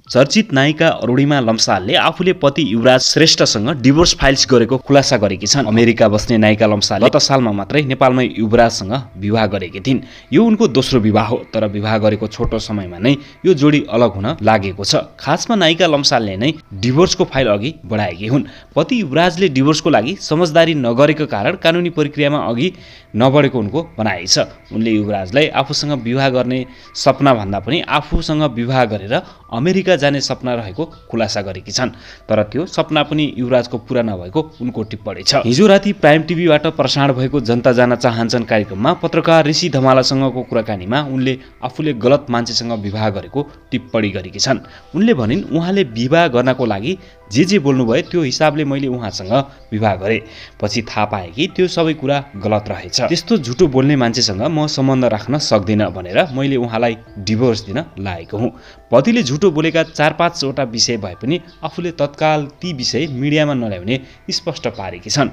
चर्चित नायिका अरुणिमा लम्सालले आफूले पति युवराज श्रेष्ठसँग डिभोर्स फाइल्स गरेको खुलासा गरेकी छन्। अमेरिका बस्ने नायिका लम्सालले गत सालमा मात्रै नेपालमै युवराजसँग विवाह गरेकी थिइन्। यो उनको दोस्रो विवाह हो, तर विवाह गरेको छोटो समयमा नै यो जोडी अलग हुन लागेको छ। खासमा नायिका लम्सालले नै डिभोर्सको फाइल अघि बढाएकी हुन्। पति युवराजले डिभोर्सको लागि समझदारी नगरेको कारण कानुनी प्रक्रियामा अघि नबढेको उनको भनाइ छ। उनले युवराजलाई आफूसँग विवाह गर्ने सपना भन्दा पनि आफूसँग विवाह गरेर अमेरिका जाने सपना रहेको खुलासा गरेकी छन्। तर त्यो सपना पनि युवराजको पूरा नभएको उनको टिप्पणी छ। हिजो राति प्राइम टिभीबाट प्रसारण भएको जनता जान चाहन्छन् कार्यक्रममा पत्रकार ऋषि धमालासँगको कुराकानीमा उनले आफूले गलत मान्छेसँग विवाह गरेको टिप्पणी गरेकी छन्। उनले भनिन्, उहाँले विवाह गर्नको लागि जे बोल्नुभयो त्यो हिसाबले मैले उहाँसँग विवाह गरे। पछि थाहा पाएँ कि त्यो सबै कुरा गलत रहेछ। त्यस्तो झुटो बोल्ने मान्छेसँग म सम्बन्ध राख्न सक्दिनँ भनेर मैले उहाँलाई डिभोर्स दिन लागेको हुँ। पतिले झुटो बोलेका 4-5 वटा विषय भए पनि आफूले तत्काल ती विषय मिडियामा नल्याउने स्पष्ट पारेकी छन्।